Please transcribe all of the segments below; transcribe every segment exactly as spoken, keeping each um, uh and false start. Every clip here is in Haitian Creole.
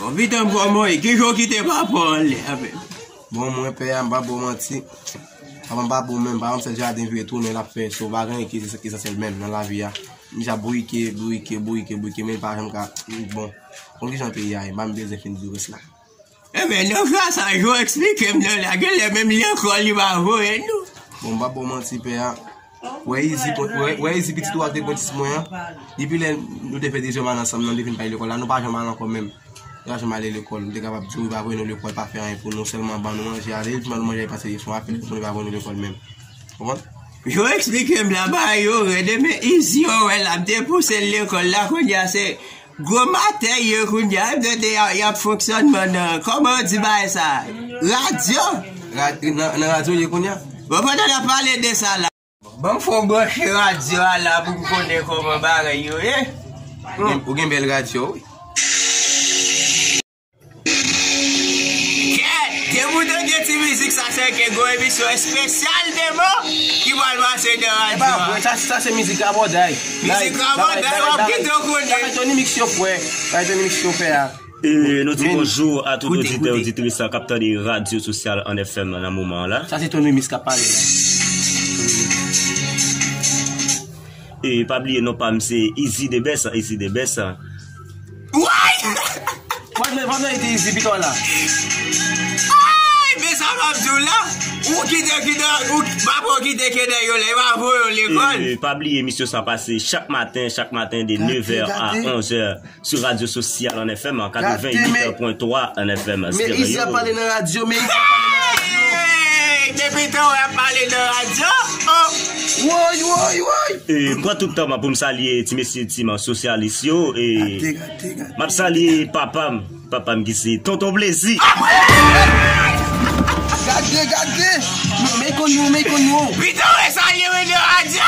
Bon, pitit an m, kòman w ye? Kijan w kite papa w anlè a menm? Bon, mwen, pè a, m pa ba w manti. Papa m pa bon menm. Papa m se jaden vire tounen l ap fè, so pa gen anyen ki esansyèl menm nan lavi a. Misye ap bourike, bourike, bourike, bourike, men l pa janm ka, bon. Konn kijan peyi a ye, m pa menm bezwen fin di w rès la. Enben, nan ka sa, jan w eksplike m nan la, genlè menm lekòl li pa voye nou. Bon, m pa ba w manti, pè a. Wè Izi, wè, wè Izi pitit ou a k te pran ti mwen an. Depi lè nou te fè dezyèm ane ansanm nan, li vin pa lekòl la, nou pa janm al ankò menm. Li pa janm ale lekòl. M te kapab di w, li pa voye nou lekòl, pa fè anyen pou nou, sèlman ban nou manje, ale, li ban nou manje, pase leson, apèl pou nou, li pa voye nou lekòl menm. Konprann? Yo eksplike m la, bagay yo rèd, men Izi, yo wè la, m te pouse l lekòl la, kounye a se gwo matè ye kounye a, m tande y ap, y ap fonksyònman nan, kòman yo di bagay sa? Radyo? Rad-, nan, nan radyo ye kounye a? Bon, pandan n ap pale de sa la. Ban m fè w branche radyo a la pou m konnen kòman bagay yo ye. Ou gen, ou gen bèl radyo, wi. Kè, depi w tande ti mizik sa, se ke gon emisyon espesyal demen ki pral pase nan radyo a. E pa vre, sa, sa se mizik rabòday. Mizik rabòday, w ap kite w konnen. Bagay Tony Mix yo fè, bagay Tony Mix yo fè a. E nou di bonjou a tout oditè, oditris k ap tande Radyo Sosyal an F M nan moman an la. Sa se Tony Mix k ap pale la. E pa bliye non pa m se Easy the Best, Easy the Best. Woy! Pandan, pandan ete Easy pito la. Ay, men sa m ap di w la. Ou kite, kite, ou, papa w kite kenèg yo la, e pa voye w lekòl. E pa bliye emisyon sa pase chak maten, chak maten de nèf è a onz è. Sou Radyo Sosyal an F M, katreventuit pwen twa an F M. Men Izi ap pale nan radyo, men Izi ap pale nan radyo. Hey! Depi tan w ap pale nan radyo, oh! Woy, woy, woy! E, m pran tout tan mwen pou m salye ti mesye, ti man sosyalis yo. E, gade, gade, gade, m ap salye papa m, papa m ki se Tonton Plezi. Gade, gade! Men, men konn nou, men konn nou. Pito w salye mwen nan radyo!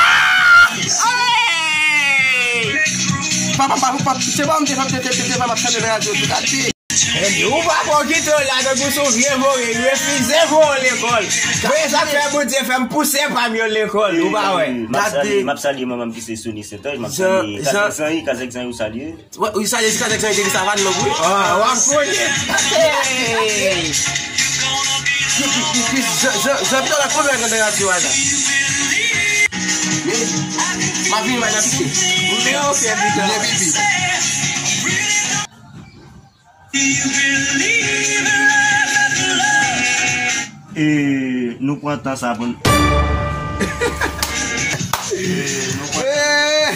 Hey! Papa, papa, papa, se pa m te, te, te, te, te, papa, m ap chante nan radyo tou, gade. Ou pa pran kite w la, tankou se yon vye vore, refize voye w lekòl. Men sa k fè Bondye fè m pouse pa m yo lekòl, ou pa wè. M ap salye, m ap salye manman m ki se Sony Sentanj, m ap salye Kazèk Zanyi, Kazèk Zanyi ou salye. Wi, wi, sa, Jessica Jackson te di sa, pa de lòk, wi. Ah, w ap konnen. Hey! Pi, pi, pi, pi, Jean, Jean, Jean Pierre la konbyen nan radyo a la? Men, m ap vini, m ap pike. Men, ok, pito. Byen, pipi. E nou pran tan sa pou n. Woy!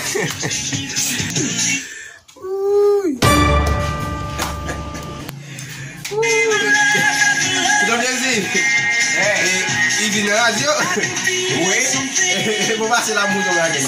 Woy! Tonton Plezi. E, Izi nan radyo. Wi. Bon, pase la pou nou lage.